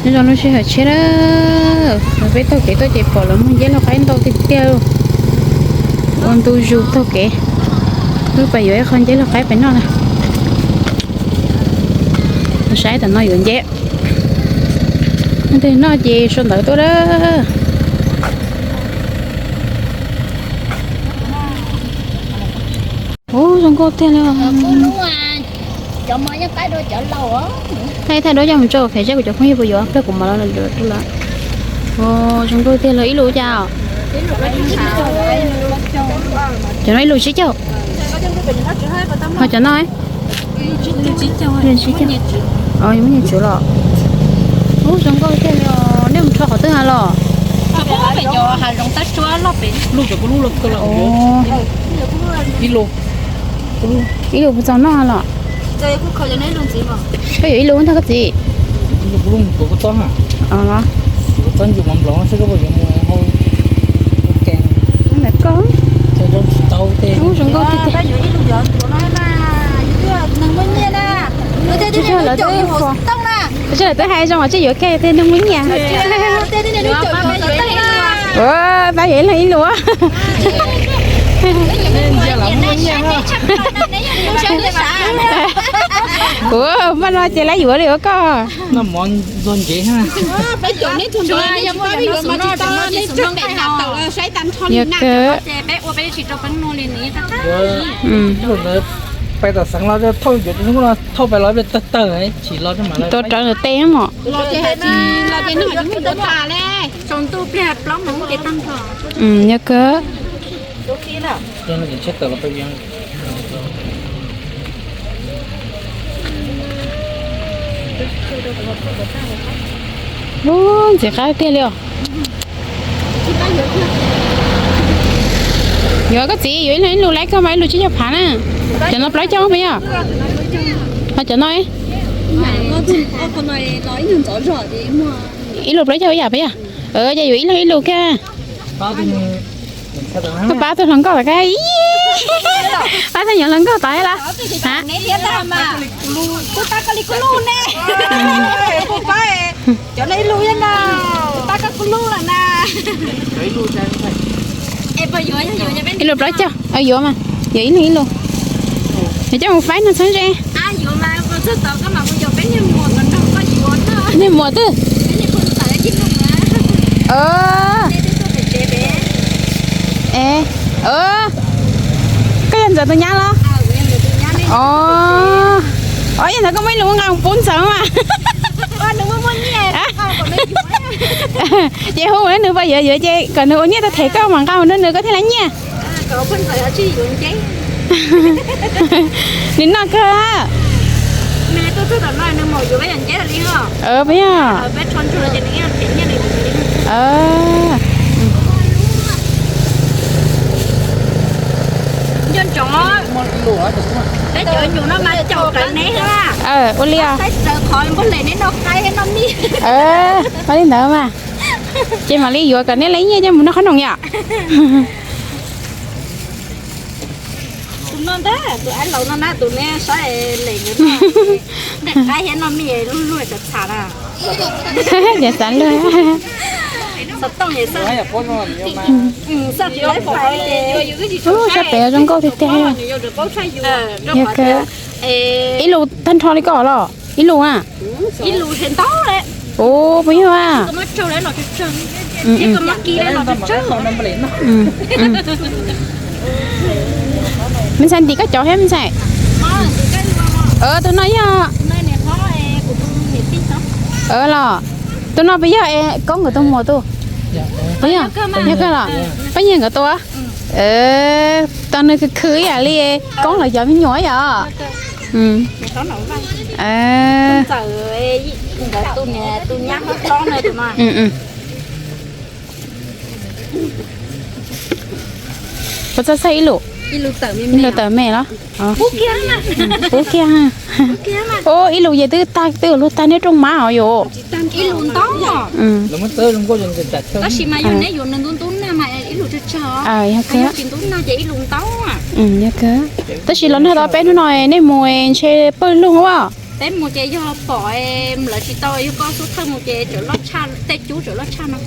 Zoo lub sij hawm tshiab na, peb taug kev tuaj ces pom lawv muag nceb laug qaib ntau tiag tiag. Ua ntu zus taug kev, wb pais yuav ib qho nceb laug qaib pem noj na. Saib tam no yuav nceb. Ntej noj ces sau ntawv tuaj na. Ub, zoo nkauj tiag li. Thaij thaij duab coj mus tso fem seb kuv cov phooj ywg puas yuav pliag kuv mam los lawm. Zoo nkauj tiag li, ib lus cas? Cov no ib lus tsib caug. Ho cov no? Muaj nyiaj tsev los. Ub, zoo nkauj tiag li os, nej mus rho qhov twg los? Ib lus puas txaus noj los? Koj yuav ib lus ntag koj txiv. Ub, zoo nkauj tiag tiag. Tsis yog lawv twb, tsis yog lawv twb hais zoo os, tsis yuav kiag tej neeg muaj nyiaj. Pab yuav ib leeg ib lus. Kuv pab no ces lawv yuav li ua koj. Yog kawg. Peb tom xeev los thauj yuav no, thauj pais los tawg tawg, chim los rau ntawm tes mos. Yog kawg. Ub, ntxim qab tiag li os. Yuav koj txiv, yuav ib leeg ib lus, laib koj mas ib lus tsib caug phav na. Cov no plaub caug puas yog? Ho cov no? Ib lus plaub caug ib yam puas yog? Ces yuav ib leeg ib lus kiag. Koj pab tus hluas nkauj tom qab, pab tus nyuam hluas nkauj tod los? Ib lus plaub caug, yuav mas, yuav ib leeg ib lus. Yuav coj mus faib noj txheeb ze. Niag muam twg? Koj yog Ntxawm tus nyab los? Os, yog ntawd koj muaj ib lus nqa mus pub Ntxawm mas. Ces hu nws pab yuav yuav ces kom nws ua nyiaj tau them koj mam nqa mus rau nws koj thiaj li nyiaj. Nws noj kawg. Puas yog? Ua li os. Ua li ntawd mas, ces mam li yuav kom neb li nyiaj coj mus noj qhob noom yom. Ces xav luag. Sab pem zoo nkauj tiag tiag. Yog kawg. Ib lus tag nrho li koj los? Ib lus a? Ub, puas yog a? Me ntxhais ntim koj cov thiab me ntxhais. Tus no yog, los, tus no puas yog Koob nkawd tus muam tus? Puas yog? Yog kawg los? Pab Nyiag nkawd tus. Tos nws khwv khwv ib yam li Koob los cov me nyuam yom. Puas txawj xav ib lus? Ib lus tawm me los? Pub kiag. Ib lus ces twb tag, twb luag tag neb rooj mab os yom. Yog kawg. Tab sis los nag tau peb hnub no nej mus ntshe pawg lug as. Peb mus ces yog pom lawv tsis tau, yog koj xub thawj mus ces tej cub tseem loj tshaj no.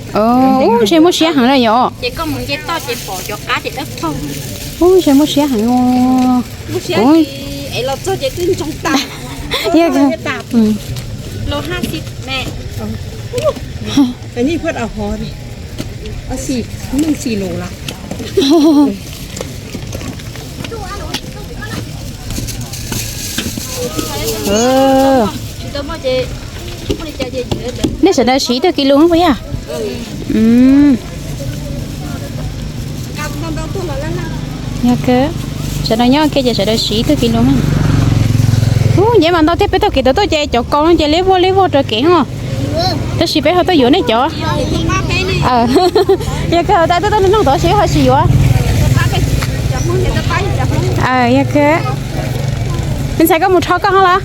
Ub, ntshe muaj siab heev na yom. Ces koj mus nce toj ces pom cov qab ces dawb paug. Ub, ntshe muaj siab heev. Muaj siab es los txog ces twb ntsoog tas. Yog Nej sawv daws siv ib tug kis lus puas yog? Yog kawg, sawv daws nyob kiag ces sawv daws siv ib tug kis lus na. Ub, ncev mas ntau thiab, peb taug kev tuaj ces cov kaus no ces liab vog liab vog rau kev no. Tab sis peb ho tuaj yuav nej cov. Yog kawg, tas tuaj tuaj nug tod seb ho tsis yuav. Yog kawg. Me ntxhais, koj mus rho koj ho los?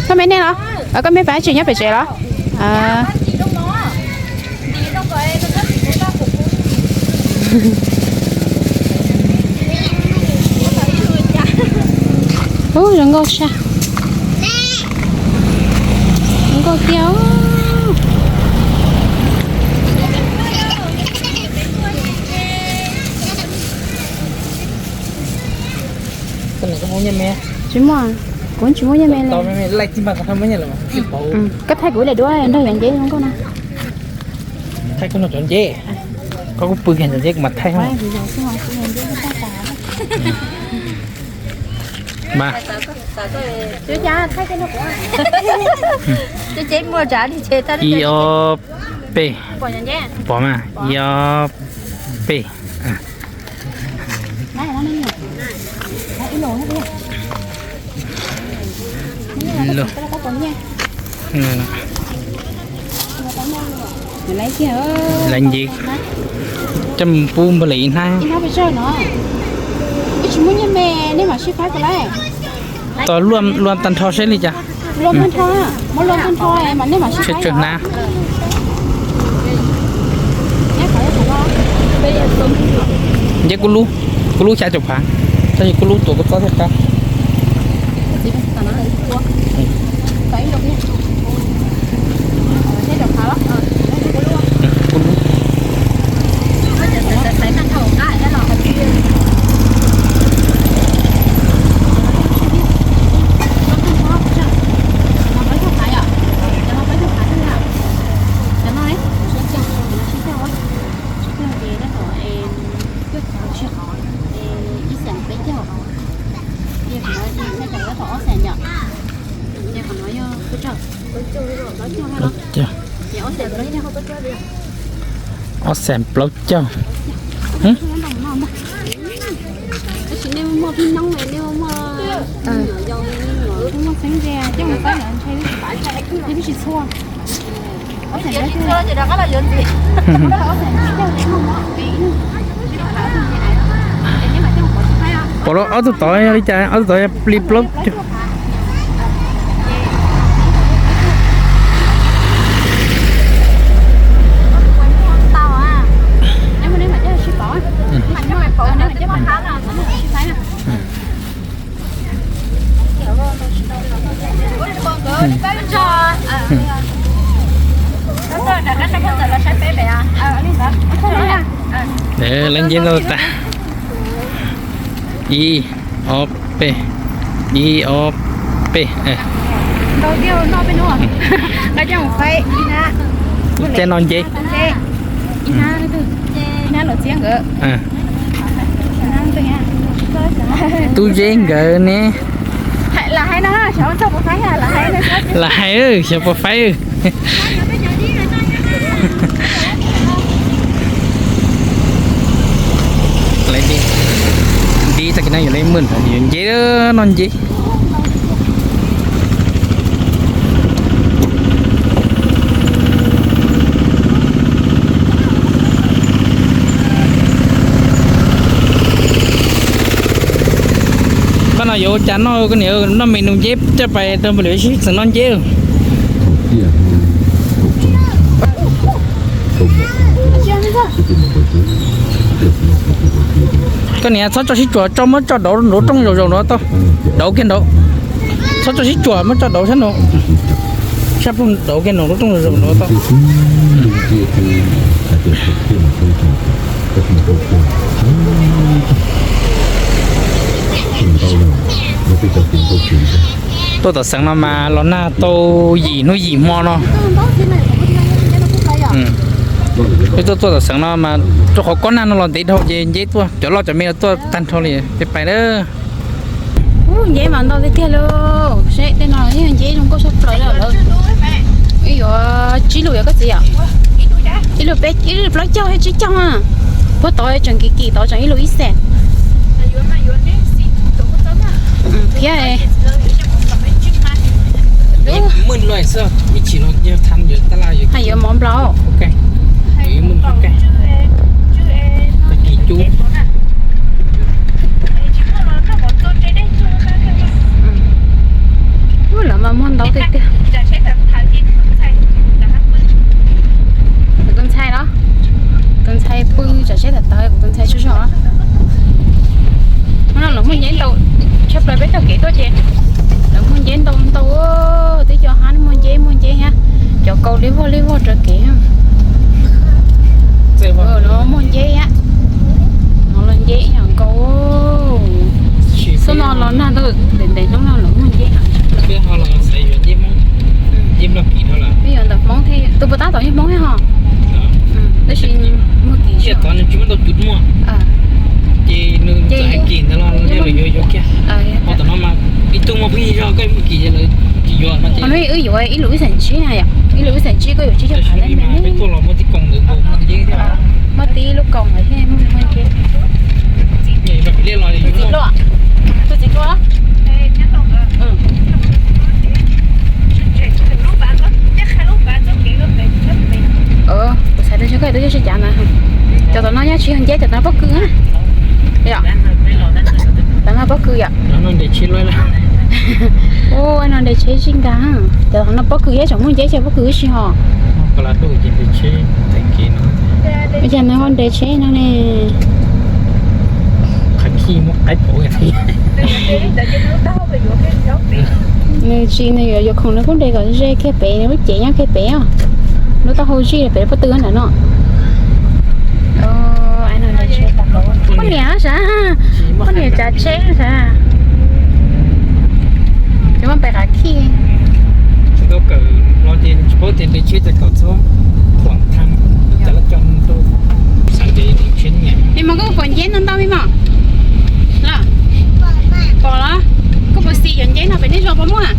Koj me nej los? Koj me pab tsis nyob pem tsev los? Ub, zoo nkauj saj. Zoo nkauj tiag. Tsis muaj, kuv tsis muaj nyiaj me. Koj thaij kuv daim duab nrog cov nceb zoo nkauj no. Thaij kuv nrog cov nceb. Koj kuj pw kiag cov nceb kuv mam thaij. Mas. Ib ob peb. Pom mas, ib ob peb. Lawv nce coj mus pub npawg Lis ib hnab. Tos luaj tag nrho seb li cas. Tsawg hnab. Nce kuv lub, kuv lub xya caum phav, tab sis kuv lub tuav kua txob thiaj qab. Ob xees plaub caug. Pom los ob tug tod yog li cas, ob tug tod yog plig plaub caug. Lawv nceb ntau tas. Ib ob peb, ib ob peb. Coj no nceb. Tub Zeb nkawd ne. Lam hais, xyov puas faib. Nti tag kis no yuav li maj yuav nceb, no nceb. Koj no yuav ua cas noj, koj niam noj me nus nceb coj pais rau npawg Lis sib txeem noj nceb. Koj niam txhob tso sib tsuas, tso muab tso dauv nraud rooj zaum zaum nraud tau, dauv kiag nraud. Txhob tso sib tsuam, muab tso dauv sab no. Sab ploog dauv kiag no lub rooj zoo no tau. Tuaj tom xeev no mas los nag tau yim hnub yim hmo no. Peb tuaj tuaj tom xeev no mas rau qhov kob nag no los ntev dhau ces nceb tuaj, cov loj cov me los tuaj tag nrho li. Peb pais na. Ub, nceb mas ntau tiag tiag lauj. Seb tej no yeej nceb zoo nkauj tshaj plaws li lawm. Ib yuav tsib lus yog koj txiv yom? Ib lus peb, ib lus plaub caug thiab tsib caug a. Puag tod tseem kim kim tod tseem ib lus ib xees. Thiab hais yuav mov nplaum. Ub, lawv mas muag ntau tiag tiag. Kuv tus ntxhais los, tus ntxhais pw tsom tsheb tawv tawv, kuv tus ntxhais tsaug zog. Hnub no lawv muag nceb ntau tshaj plaws, peb taug kev tuaj ces lawv muag nceb ntau ntau. Twb cov hav muag nceb muag nceb thiab, cov kaus liab vog liab vog raws kev. Lawv muag nceb thiab, no los nceb ib yam nkaus. Xub no los nag ntau, ntev ntev hnub no lawv muag nceb. Peb yuav ntawm Hmoob thiab, tus puas tab tom yog Hmoob thiab ho. Tab sis muag kim tod tsis muaj ntau cus muag. Ces nws txawm hais kim ntawd los yog lawv yuav yuav kiag. Ho tom no mas ib tug muag pheej yig zog, koj muag kim ces lawv tsis yuav no ces. Wb yuav ib lus ib xees tsib na yom, ib lus ib xees tsib koj yuav tsib caug phav ne. Peb tuaj los muaj tib koom ntawd nkaus muag nceb thiab. Muaj tib lub koom ntawd thiab muag nceb. Tus txiv hluas, tus txiv hluas. Kuv xav tias koj twb yog sib cav ntawd. Cov tom no nyob tsis yog nceb, cov tom no pob kws na. Yom, tom no pob kws yom. Ua no nres tsheb tsis nkag. Cov tom no pob kws thiab, tseem muaj nceb ces pob kws ib si ho. Ua cas nws ho nres tsheb no ne? Nws tsis, nws yuav yuav khoom nws kuj nres kom ze kiag pem, nws lub cev nyob kiag pem os. Lub taub hau zij pem pob tw ntawm no. Poj niam sav, poj niam tsav tsheb sav. Ces muab pem qav khij. Mej mos, koj puas pom nceb ntau ntau mej mos? Los, pom los? Koj puas xis cov nceb no pem nej zos puas muaj?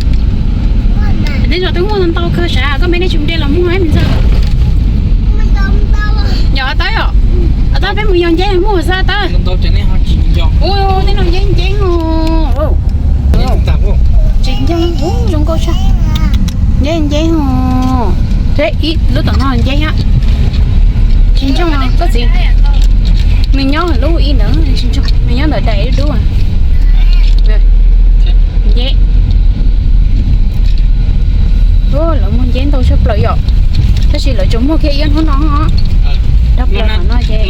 Pem nej zos twb muaj ntau kawg sav, koj me nej tsis mus de los muag me ntxawg. Yog tawb yom? Tawb peb mus yog nceb muag xwb tawb. Ua tej no nceb nceb os. Tsis nceb, zoo nkauj tshaj. Nceb nceb os. Thiab ib lub tom no nceb thiab. Tsis ntsoog koj txiv. Nws nyob lub ib ntawd tsis ntsoog, nws nyob ntawm daim dub dub. Nceb. Lawv muag nceb ntau tshaj plaws yom. Tab sis lawv tsuas muag kiag ib hnub no. Dhau plaws no ces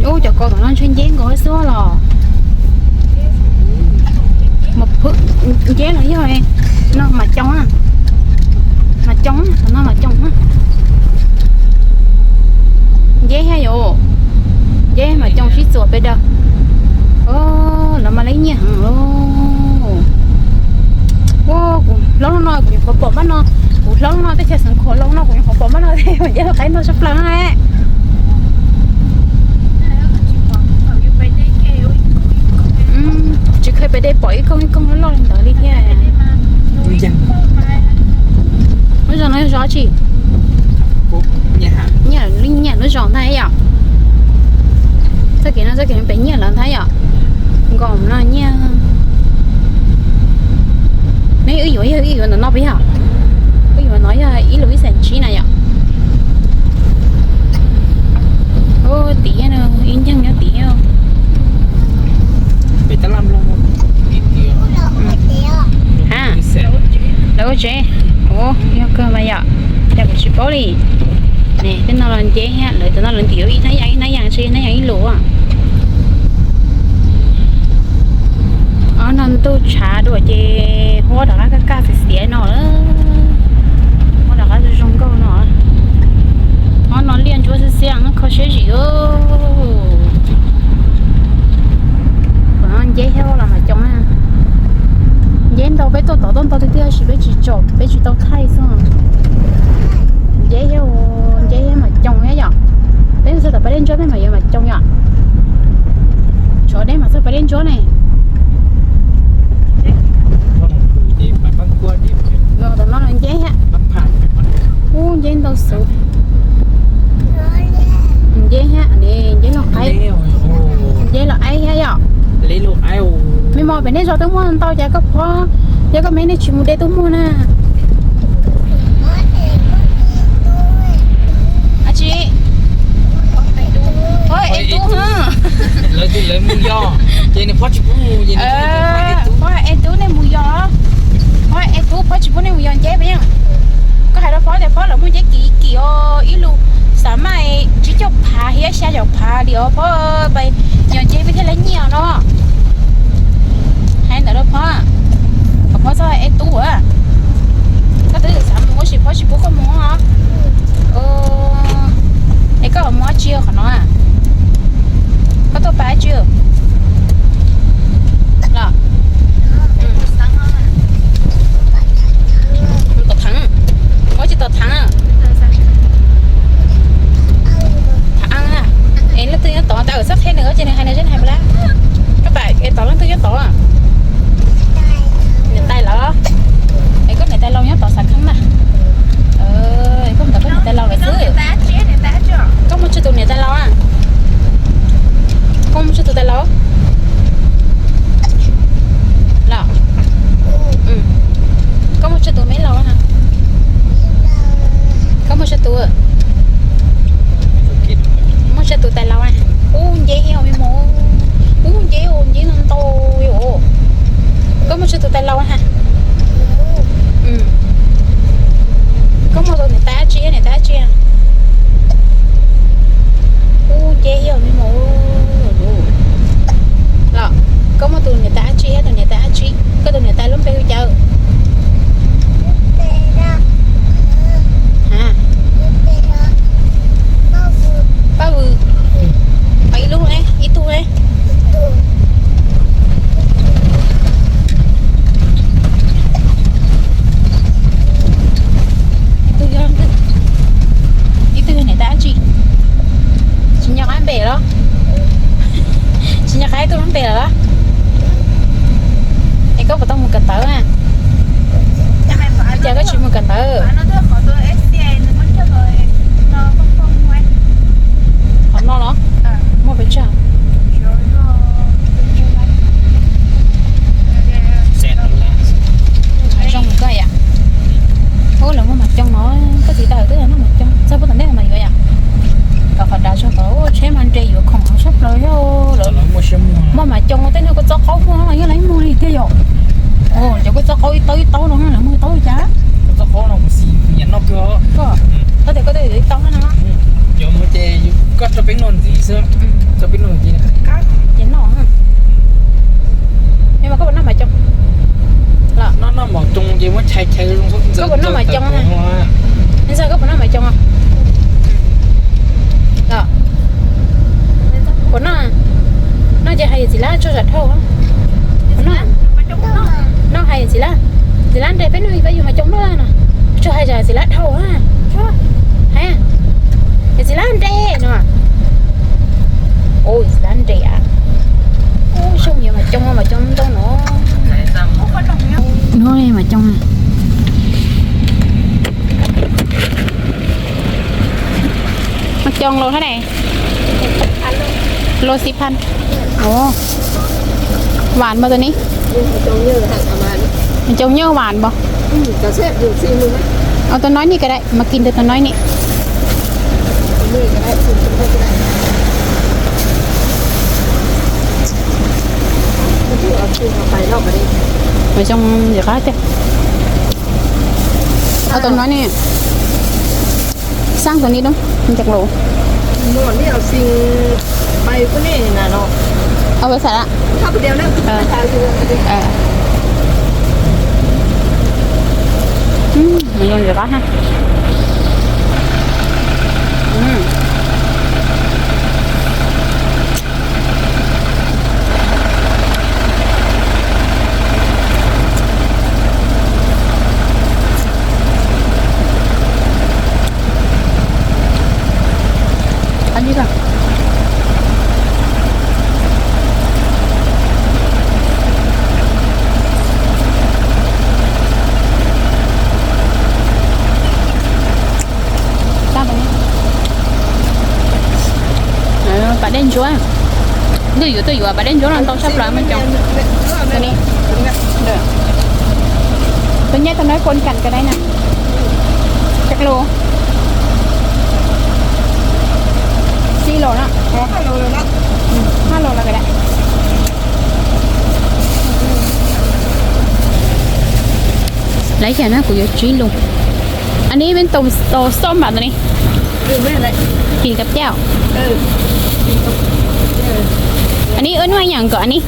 Ub, cov kaus tom no ntshe nceb nkaus xwb los. Nceb los yog no mas coo, mas coo, no mas coo. Nceb thiab yom, nceb mas coo sib txuas pes daws. Lawv mas lab nyiaj heev lauj. Kuv hlob no kuv nyuam qhuav pom npab no, kuv hlob no teb chaws Xeev Khuam los no kuv nyuam qhuav pom npab no thiab, nceb qaib ntau tshaj plaws na. Tsis kheev pem dej pom ib koog ib koog loj loj li ntawd li thiab. Lub zos no yog zos tsi? Nyiaj, nyiaj lub zos ntag yom. Txoj kev no txoj kev pem nyiaj lawm ntag yom. Nkaus no nyiaj. Neb wb yuav yog wb yuav ntawm no puas yog? Wb yuav no yog ib lub ib xees tsib na yom. Ub, tim no ib nceeg nyob tim no. Ha, lawv ua tsev. Ub, yog kawg mas yom. Cas kuv tsis paub li. Tej no los nceb thiab, lawv cov no lawv ntim ib hnab yas ib hnab yas tsis hnab yas ib lus. Ob no ntuj tshav dua ces huab rov qab kaj kaj xiav xiav no, huab rov qab zoo nkauj no. Ob no liaj ntsuab xiab xiab kho siab zim. Nceb thiab los mas coob na. Nceb ntau, peb tuaj tod tuaj ntau tiag tiag tab sis peb tsis tsom, peb tsis tau thaij xwb. Nceb thiab, nceb thiab mas coob thiab yom. Peb txog tom pas dej ntsuab peb mas yuav mas coob yom. Tsov deb mas txog pas dej ntsuab ne. Los tom no los nceb thiab. Ub, nceb ntau xwb. Nceb thiab, nceb los qaib. Nceb los qaib thiab yom. Me mos, pem nej zos twb muaj ntau cas koj phob, yog koj me nej tsis mus de twb muaj na. Ab tsi, phob es tub, lawv mus yos, ces nws phob tsis pub mus, phob es tub nej mus yos, phob es tub phob tsis pub nej mus yos nceb peb. Koj hais rau phob tias phob los muaj nceb kim kim os, ib lus xav mas tsib caug phav thiab xya caum phav li os phob, yos nceb peb thiaj li nyiaj no. Hais ntawd rau phob, kom phob txhob es tub. Koj twb xav mus tab sis phob tsis pub koj mus os. Es koj mus dab tsi qhov no? Koj tuaj pab dab tsi los? Tom thaj, ua tsis tom thaj. Thaj, es leej twg nyob tod tas txhob qhia nws ces nws hais nws seb nws hais puas laib. Koj pab es tom leej twg nyob tod? Niam tais los? Es koj niam tais laus nyob tom xav kheeb na. Es koj mus tom koj niam tais laus lawm xwb. Koj muaj tsawg tus niam tais laus? Koj muaj tsawg tus tais laus los? Koj muaj tsawg tus me laus? Koj muaj tsawg tus, muaj tsawg tus tais laus? Ub, nceb thiab me mus. Ub, nceb, nceb ntau ntau. Koj muaj tsawg tus tais laus? Koj muaj tus niam tais dab tsi, niam tais dab tsi? Ub, nceb thiab me mus. Los koj muaj tus niam tais dab tsi thiab tus niam tais dab tsi? Koj tus niam tais lub npe hu cas? Paj Vwm. Ib lub ne, ib tug ne? Ib tug yog, ib tug yog niam tais dab tsi? Tsis nco qab npe los? Tsis nco qab ib tug lub npe lawm los? Es koj puas tau mus kawm ntawv na? Cas koj tsis mus kawm ntawv? Qhov no los? Muaj pes tsawg? Zoo koj yam. Ub, lawv muaj mas coob no, koj txiv tau twb noj mas coob, txog puag tom ntej mas yuav yam. Kom qhov dav tso tod, tsheb mas nres yuav khoom sab plaws yog lawv muaj mas coob, tej niag kua txob qaub muaj no yog lawv muag li tiag yom. Cov kua txob qaub ib taub ib taub no lawv muag ib taub li cas? Koj tias koj twb yuav ib taub no. Koj tso peb noj ntxiv xwb, tso peb noj ntxiv. Ces noj. Es mas koj puas noj mas coob? Los noj noj mas coob ces muab chais chais zoo xwb. Koj puas noj mas coob na? Ntxawg, koj puas noj mas coob? Los puas noj? Noj ces hais yawm txiv lab tso zam dhau. Puas noj? Noj hais yawm txiv lab. Txiv lab nres peb noj peb yuav mas coob noj no. Tso hais yawm txiv lab dhau. Hais yawm txiv lab nres no. Ua yawm txiv lab nres a. Ub, xyoo yuav mas coob mas coob ntau no. No mas coob. Mas coob los hab ne. Los xib phaj. Ov, vam mas tus ni. Coob nyuj vam npog. Tus no ni ka dai mas kis ntawd tus no ni. Mas zoo yam qab tiag. Tus no ni. Txaj tus ni dub, ncees lus. Ua xav lawm. Nws zoo qab ha. Pas dej ntsuab. Twb yuav, twb yuav pas dej ntsuab no ntau tshaj plaws mas cov. Tôi nhét tao nói con cành cái đấy nè. Chắc luôn. Xí lồ đó. Ồ, hai lồ rồi đó. Ừ, hai lồ là cái đấy. Lawv yog no kuv yuav tsib lus. Ann ni peb tau xauj npam ntawm ni. Kis kab caj. Ann ni wb noj yam nkaus ann ni.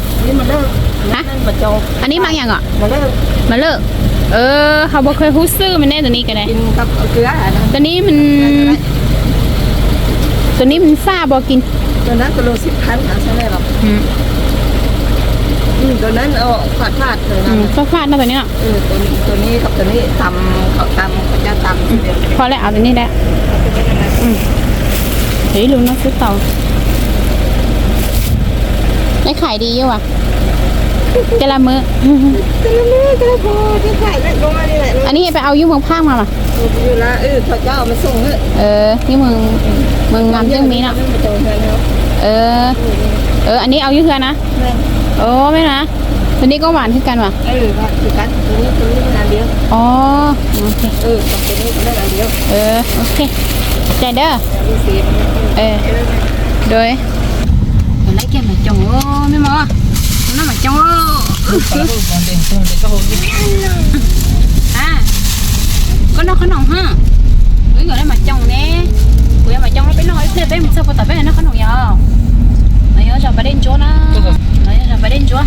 Ann ni mas yam nkaus. Mas lawm. Ho bua khơi hút xương mà nè tụi ni cái này. Tụi ni mình, tụi ni mình pha bò kìn. Pha pha no tụi ni no. Pha lawm, tụi ni lawm. Ib lus no xwb tau. Neb khais di yuav as. Caj laj mw. Ann ni peb au yub mws phaj mas mas. Yub mws, mws ngam zeej miv no. Ann ni au yub hwj na. Ov, me na. Tụi ni koj vam hwj kan mas. Ov, ok. Cai dab. Dua. Lawv kiag mas coos, me mos, noj mas coos. A, koj noj qhob noom ha. Wb yuav noj mas coos ne. Kuv yuav mas coos no peb noj ib pliag peb mus txog puag tom peb noj qhob noom yom. No yog zos Pas Dej Ntsuab na. No yog zos Pas Dej Ntsuab.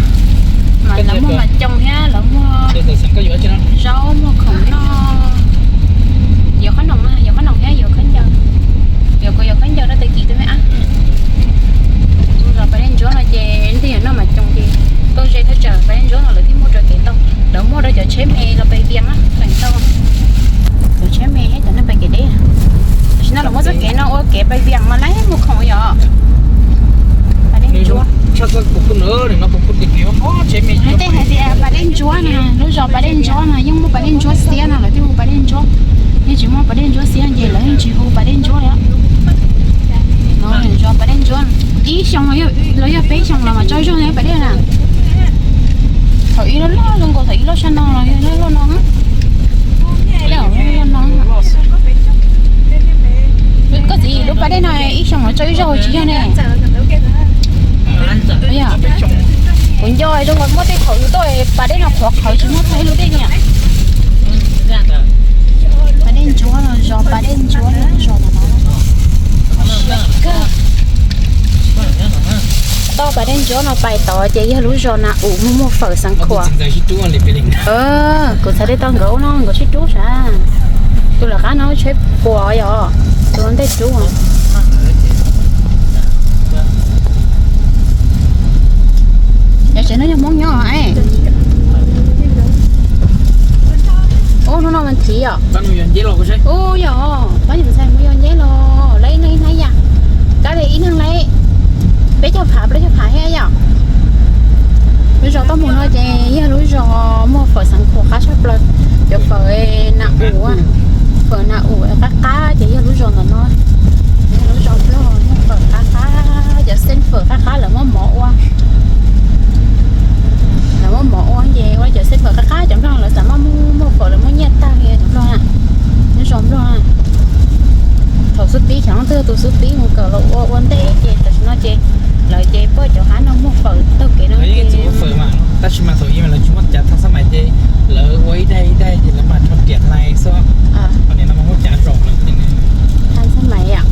Mas lawv muag mas coos thiab lawv muag zaub muag khoom noj. Yuav qhob noom, yuav qhob noom thiab yuav khaub ncaws. Yuav kuv yuav khaub ncaws rau tag kis tej me ab. Zos Pas Dej Ntsuab no ces leej twg yuav noj mas coos ces tau ze thaj tsam Pas Dej Ntsuab no lawv thiaj muag rau kev ntau. Lawv muag rau cov tsheb me los pem Vias na feem ntau. Cov tsheb me thiab cov neeg pem kev deb. Tam sim no lawv muab txoj kev no ua kev pem Vias mas lawv muag khoom yom. Pas Dej Ntsuab. Tej hais tias Pas Dej Ntsuab na, lub zos Pas Dej Ntsuab no yeej muaj Pas Dej Ntsuab xiab no lawv thiaj hu Pas Dej Ntsuab. Yeej tsis muaj Pas Dej Ntsuab xiab ces lawv yeej tsis hu Pas Dej Ntsuab li. Zos Pas Dej Ntsuab ib xyoo los yog peb xyoo los mas tsaug zog nyob Pas Dej na. Thaum ib loj loj zoo nkaus thaum ib loj sab no los yog loj loj no. Koj txiv, lub pas dej no ib xyoo no tsaug ib zaug tsis yog ne. Kuv nco zoo nkaus muaj tej thaum yus tuaj pas dej no qhuav qhawv tsis muaj txog lub dej niam. Pas dej ntsuab no, zos pas dej ntsuab no, zos no. Toj pas dej ntsuab no pais tod ces yog lub zos Nas Um muaj muag fawm xeev khuam. Kuv txhais tes tau nkawd no nkawd sib rub sav. Tus lawv qab no tsheb puas yom, tus ntej rub. Yog tsev no yog Hmoob nyob es. Ub, hnub no mas thiv yom. Ub yog, pab yus ntxhais mus yog nceb los lawv ib neeg ib hnab yam, kab li ib neeg lawv peb caug phav plaub caug phav thiab yom. Lub zos toj mus no ces yog lub zos muag fawm xeev khuam qab tshaj plaws, cov fawm Nas Um, fawm Nas Um qab qab ces yog lub zos ntawm no. Yog lub zos Nplog muag fawm qab qab, cov xeeb fawm qab qab lawv muab mov ua. Lawv muab mov ua ces ua cov xeeb fawm qab qab, cov Nplog lawv xav muaj muag fawm lawv muab nyiaj tag li cov Nplog na. Lub zos Nplog na. Thaum xub pib xyov leej twg tus xub pib mus kawm los ua ua ntej ces tam sim no ces lawv ces pab cov hav no muag fawm taug kev no ces. Tab sis mas thaum ub mas lawv tsis muaj cav thaj xab mais ces lawv ua ib daim ib daim ces lawv mam rho riam hlais xwb. Ho nim no mas muaj cav zaum lawm ces. Xab maiv yom.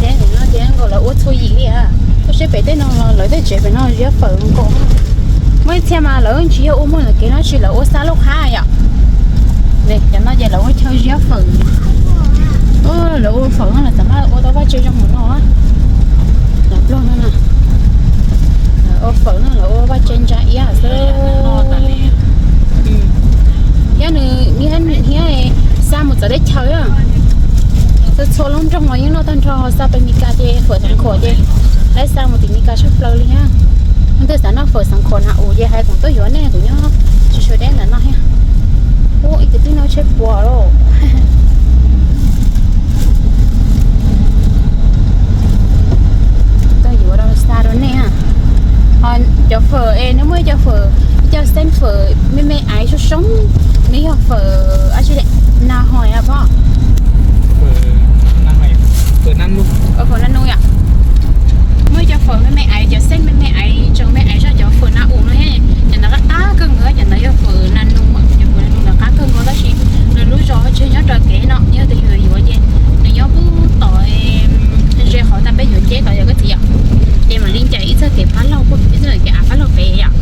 Ces no ces nkaus lawv ua txhua yim li. Tuaj saib pem tej no los lawv tej tsev pem no ziab fawm nkaus. Muaj ib txhia mas lawv tsis yog ua muag ntawm kev no, tsis, lawv ua xa lauj qab yom. Cov no ces lawv ua chaw ziab fawm. Lawv ua fawm no lawv xav mas ua tau vaj tse zoo mus no. Lawv pluag no na. Ua fawm no lawv ua vaj tse ntsa iab xwb. Thiab nws thiab xa mus txawv teb chaws. Txhua txhua lub nroog los yeej noj tag nrho, xa pem Mes Kas ces fawm xeev khuam ces lawv xa mus tim Mes Kas tshaj plaws li thiab. Leej twg xav noj fawm xeev khuam na us ces hais kom tuaj yuav nej, kuv nyob tsis sua deb ntawm no thiab. Ub, ib tug tib no tsheb puas lauj. Tuaj yuav rau xa rau nej. Ho cov fawm es nws muaj ib co fawm, ib co xeeb fawm me me aiv soob soob, nws yog fawm dab tsi, na hoi a pob? Fawm na nus yom. Muaj ib co fawm me me aiv, cov xeeb me me aiv, tseem me aiv zog cov fawm na us no thiab. Cov ntawd qab qab kawg nkaus, cov ntawd yog fawm na nus, cov fawm na nus ntawd qab kawg nkaus tab sis nws lub zos tsis nyob rau kev no, yog tias yuav yuav ces nws nyob pub tom ze qhov tau peb yuav ceb tod yog koj txiv yom. Ces mam li ncaim ib txoj kev phab laug, ib txoj kev av phab laug pem yom.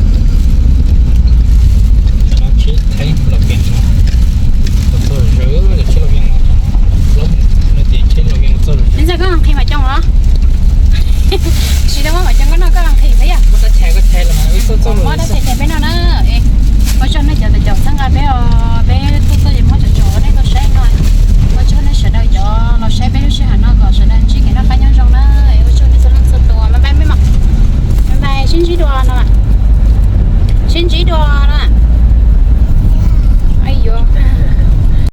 Ntxawg, koj nqhis mas coo los? Tsis tau muab mas coo, koj noj koj nqhis peb yom. Muab dab tsi peb noj na. Ua tsaug nej cov tawm caum txhawb nqa peb os, peb tuaj txog ces